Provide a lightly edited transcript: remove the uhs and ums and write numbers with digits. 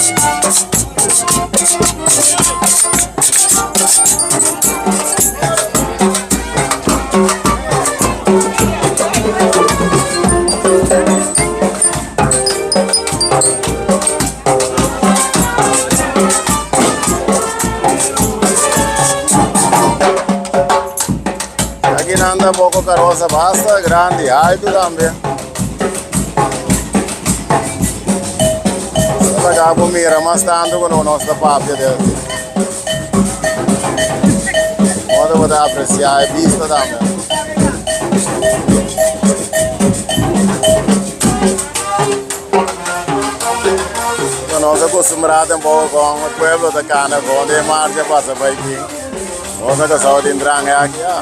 Aki nan ta poko karosa basta grandi, altu tambe. Laga bo mira mas tantu ku nos ta papia del. Modo bo ta apresiá e bista tambe. Nos a kustumbrá den poko kon e pueblo ta kana bon den marcha pasa bai bin. Nos a kasau tin trange aki ya.